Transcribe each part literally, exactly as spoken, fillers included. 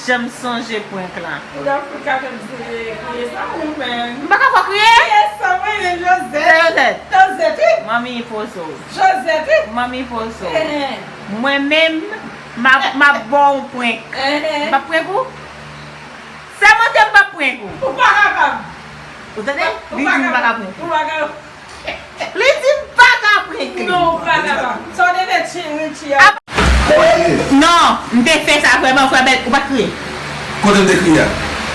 Janm sonje prank lan. Ou ta fout ka fè m kriye sa ou menm. M pa ka fè w kriye? Kriye sa mwen menm, Josette. Se Josette. Josette, wi. Manmi poze w. Josette, wi. Manmi poze w. Mwen menm, m ap, m ap ba w yon prank. M p ap prank ou? Sèmante m p ap prank ou. Ou pa kapab. Ou tande? Li di m pa ka prank ou. Ou pa kapab. Li di m pa ka prank li. Non, ou pa kapab. Sa w te fè Richie a. Non, m te fè sa vrèman, frè Bèl, ou pa t kriye. Kote m te kriye a?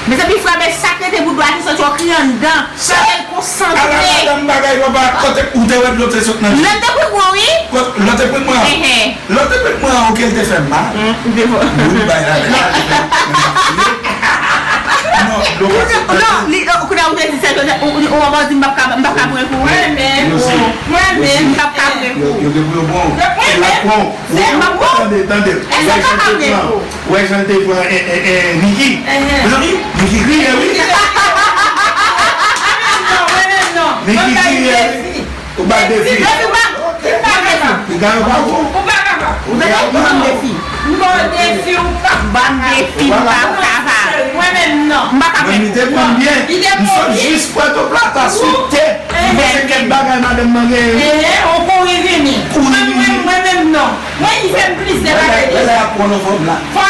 Mezanmi, frè Bèl, sa k rete pou dlo a te soti, w kriye anndan. Frè Bèl konsantre. Ala madanm bagay, papa, kote ou te wè dlo te sot nan je? Lè m te pran gwo, wi. Kot, lè w te pran mwen an? Lè w te pran mwen an, oke, l te fè m mal. Bout bay la, la, la, la. Non, dlo pa sot nan je. Non, li, kounye a ou te di, se, ou, ou, ou, ou di m p ap ka, m p ap ka prank ou. Mwen menm. Mwen menm. M p ap ka prank ou. Yo, yo te pou yo bon. E la bon. Tande, tande. Wè jan l te pran. Wè jan l te pran, e, e, e, Niki. Mezanmi, Niki kriye, wi. Niki kriye, wi. Ou ba defi. Li gaye w pa bon. Ou pa kapab. Ou gaye w pa bon. Ban m defi, ou pa. Ban m defi, m pa kapab. Mwen menm non. M pa kapab. Mwen, li te pran m byen. M sot jis Pwètoplata sou tè. M panse kèk bagay madanm nan genyen. Ou kouri vini. Kouri vini. Mwen, mwen, mwen menm non. Mwen, li fè m plizyè bagay deja. Lè, lè, lè, ap pran nan fòm la. Fò.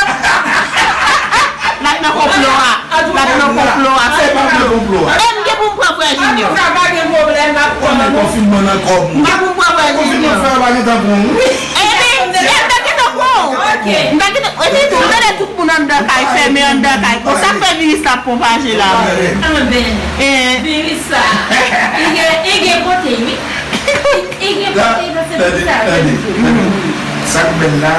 L ap nan konplo a. L ap nan konplo a. Se pa nan konplo a. E m gen pou m pran frè Junior. Antouka, pa gen pwoblèm, m ap pran. Konfinman nan kò m. M pa pou m pran frè Junior. Konfinman fè pa gen tan pou ou. Epi, e m pa gen tan pou ou. M pa gen tan. Epi tou, m tande tout moun anndan kay, fèmen anndan kay. Konsa fè viris la pwopaje la. Anben, viris sa, li gen, li gen kote, wi. Li, li gen kote, li pase pou sa, tande, tande. Sa k bèl la,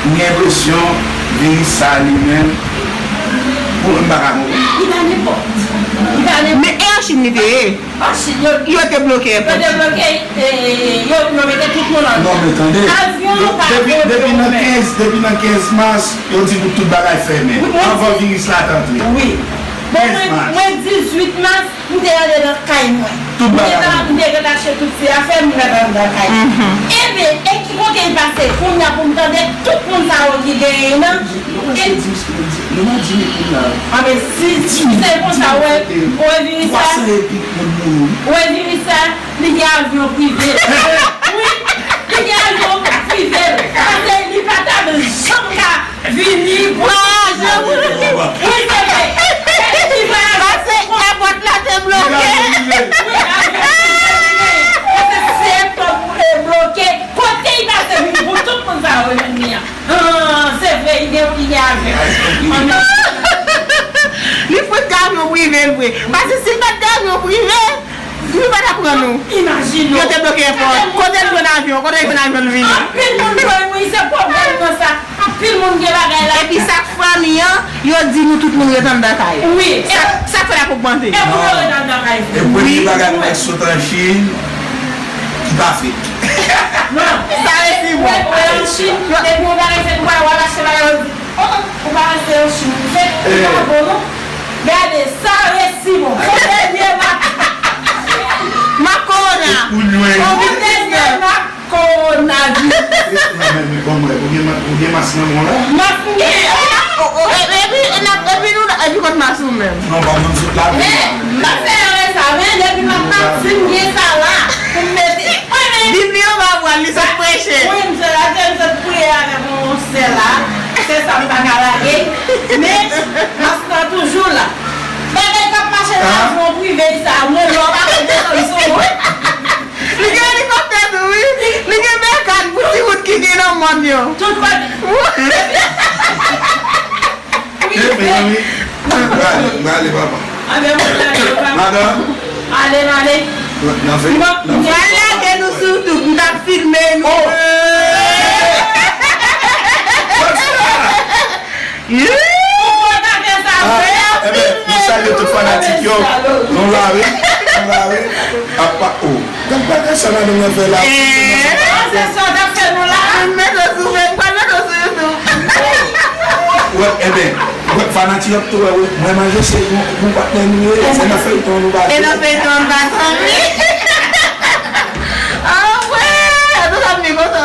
m gen enpresyon, viris sa li menm, pou m pa ka mouri. Li pa nenpòt. Li pa nenpòt. Men e an Chin li te ye. An Chin, yo, yo te bloke èpòt. Yo te bloke, e, e, yo, yo mete tout moun anndan. Non, men tande. Avyon nou pa depi, depi nan kenz, depi nan kenz mas, yo di pou tout bagay fèmen. Wi, mwen anvan viris la t antre. Wi. Bon, mwen, mwen dizuit mas, m te andedan kay mwen. Tout bagay. M te, m te retache tout se afè m, m rete anndan kay. Ebyen, e ki kote l pase? Kounye a pou m tande tout moun sa yo ki genyen nan. Nou pa di, nou pa di, nou pa di kounye a. Anben, si, si se konsa, w wè, w wè viris sa, w wè viris sa, li gen avyon prive l. Wi, li gen avyon prive l. Paske li pa t ap janm ka vini pou. Wi, se vre. Li pa t ap paske èpòt la te bloke. Wi, avyon prive l. Paske si èpòt bloke, kote l pase pou tout moun sa yo jwenn li an? Ah, se vre, li gen, li gen avyon. Li fout gen avyon prive l vre. Paske si l pa t gen avyon prive, nou pa t ap pran nou. Imajine w. Yo te bloke èpòt. Kote l jwenn avyon? Kote l jwenn avyon l vini? Anpil moun jwenn, wi, se pwoblèm nan sa. Anpil moun gen bagay la. Epi sa k funny an, yo di nou tout moun ret anndan kay. Wi. Sa, sa fè l ap ogmante. E pou yo ret anndan kay. E premye bagay mwen sot an Chin, ki pa fèt. Non. Sa resi bon. Wè, wè, an Chin, depi yon bagay fèt, ou pa wè, w ap achte bagay, yo di, oh, ou pa wè se an Chin li fèt, li pa bon, non. Gade, sa resi bon. Yon dènye mak. Mak kowona. Ou jwenn. Yon dènye mak kowonaviris. Non, men, men, bon, mwen, ou gen ma-, ou gen mas nan men w la? Mas m gen. Epi, epi, epi, epi nou, epi kot mas ou menm? Non, pa mwen sot la. Men, m ap fè erè sa, men depi m ap pati, m gen sa la pou m mete. Bib li anba bra l, li sot preche. Wi, m sot la, m sot priye avèk yon sè la. Se sa m pa ka lage. Men, mas la toujou la. Bagay k ap mache nan avyon prive sa, mwen lè w pa konn desann sou mwen. Li gen elikoptè tou, wi. Li gen Bèkàn pou ti wout ki gen nan mòn yo. Tout kote. Wi, mezanmi. M prale, m prale, papa. Anben, mwen prale, papa. Madanm. Ale, ale. N ap fè, n ap fè. Mwen lage nou sou YouTube, m t ap filme nou. Oh! Ou poko ka fè sa vre. Ah, enben, nou salye tout fanatik yo. Nou la, wi. Nou la, wi. Apa, oh. Gad bagay sa madanm nan fè la. Eh. Ah, se sa w t ap fè nou la? M mete w sou, m pral mete w sou YouTube. Wè, enben, wè, fanatik yo ap tou wè, wè, mwen manje se yon bon patnè nou ye, se nan feyton nou pa. E nan feyton nou pa zanmi. Ah, wè, nou zanmi konsa.